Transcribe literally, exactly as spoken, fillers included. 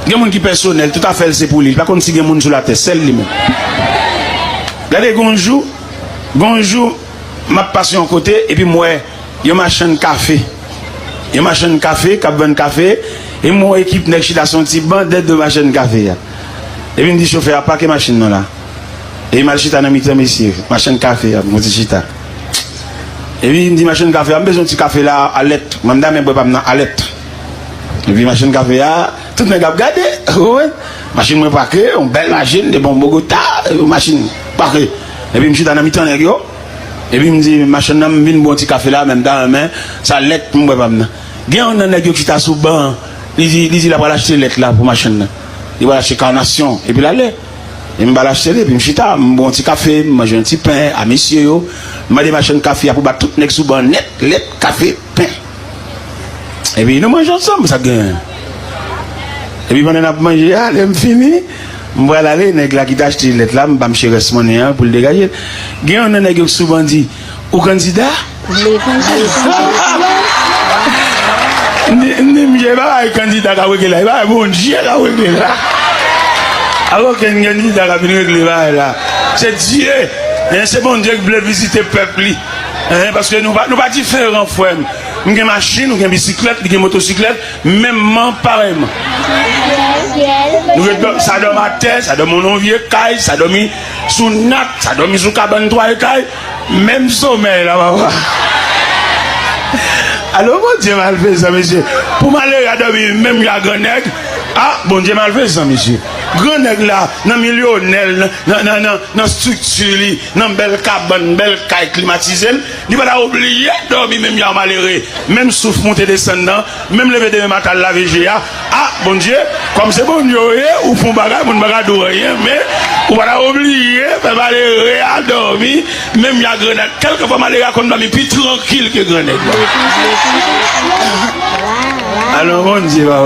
Gen moun ki pèsonèl, tout afè l se pou li. Li pa konn si gen moun sou latè, sèl li menm. Gade, gon jou, gon jou, m ap pase yon kote, epi m wè yon machann kafe. Yon machann kafe k ap vann kafe, e m wè yon ekip nèg chita sou yon ti ban dèyè machann kafe a. Epi m di chofè a, pake machin nan la. Epi m al chita nan mitan mesye, machann kafe a, m fè yon ti chita. Epi m di machann kafe a, m bezwen yon ti kafe la, alèt. Mwen m ta renmen bwè pa m nan alèt. Epi machann kafe a, tout nèg ap gade, ou konprann? Machin mwen pake, yon bèl machin, de bon Bogota, machin pake. Epi m chita nan mitan nèg yo. Epi m di machann nan, m vin bwè yon ti kafe la, men m ta renmen sa lèt pou m bwè pa m nan. Gen yon nan nèg yo ki chita sou ban an, li di, li di l ap al achte lèt la pou machann nan. Li pral achte kanasyon, epi l ale. E m ba l achte li, epi m chita, m bwè yon ti kafe, m manje yon ti pen a mesye yo. M mande machann kafe a pou bat tout nèg sou ban nèt, lèt, kafe, pen. Epi nou manje ansanm, sa k genyen. Epi pandan n ap manje a, lè m fini, m pral ale, nèg la ki t achte lèt la, m ba misye rès monnen an pou l degaje l. Gen yon nan nèg yo k sou ban di, ou kandida? M di, m di, misye, e pa bagay kandida k ap regle la, e bagay Bondye k ap regle la. A okenn kandida k ap vin regle bagay la. Se Dye, en, se Bondye k vle vizite pèp li. En, paske nou pa, nou pa diferan, frè m. M gen machin, ou gen bisiklèt, li gen motosiklèt, menmman, parèyman. Nou ret dò-, sa dòmi atè, sa dòmi nan yon vye kay, sa dòmi sou nat, sa dòmi sou kabann twa etay. Menm somèy la, papa. Alò, Bondye malfezan, mesye. Pou malere a dòmi menm jan ak grannèg, a, Bondye malfezan, mesye. Grannèg la, nan milyonè l, nan, nan, nan, nan, nan estrikti li, nan bèl kabann, bèl kay klimatize l, li pa ta obliye dòmi menm jan ak malere. Menm souf monte desann nan, menm leve demen maten al lave je a, a, Bondye, kòm se Bondye w ye, ou fè yon bagay, moun pa ka di w anyen, men ou pa ta obliye fè malere a dòmi menm jan ak grannèg. Kèlkefwa malere a konn dòmi pi trankil ke grannèg la. Alò, Bondye, papa.